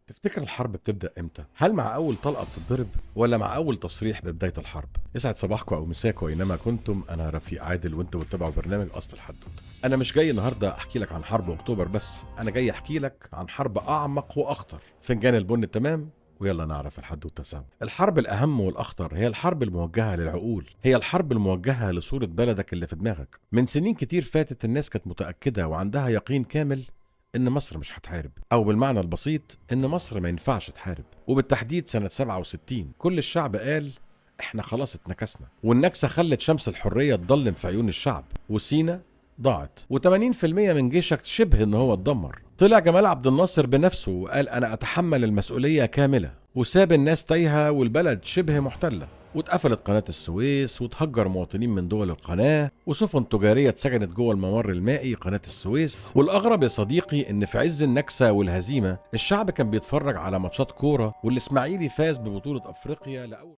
تفتكر الحرب بتبدأ امتى؟ هل مع أول طلقة بتتضرب ولا مع أول تصريح ببداية الحرب؟ يسعد صباحكم أو مساكم أينما كنتم. أنا رفيق عادل وأنتم بتتابعوا برنامج أصل الحدوتة. أنا مش جاي النهاردة أحكي لك عن حرب أكتوبر بس، أنا جاي أحكي لك عن حرب أعمق وأخطر. فنجان البن تمام؟ ويلا نعرف الحدوتة سوا. الحرب الأهم والأخطر هي الحرب الموجهة للعقول، هي الحرب الموجهة لصورة بلدك اللي في دماغك. من سنين كتير فاتت الناس كانت متأكدة وعندها يقين كامل إن مصر مش هتحارب، أو بالمعنى البسيط إن مصر ما ينفعش تحارب. وبالتحديد سنة 67 كل الشعب قال إحنا خلاص اتنكسنا، والنكسة خلت شمس الحرية تضلم في عيون الشعب، وسينا ضاعت، و80% من جيشك شبه إن هو اتدمر. طلع جمال عبد الناصر بنفسه وقال أنا أتحمل المسؤولية كاملة، وساب الناس تايهة والبلد شبه محتلة، واتقفلت قناة السويس، وتهجر مواطنين من دول القناة، وسفن تجارية اتسجنت جوه الممر المائي قناة السويس. والأغرب يا صديقي إن في عز النكسة والهزيمة الشعب كان بيتفرج على ماتشات كورة، والإسماعيلي فاز ببطولة أفريقيا لأول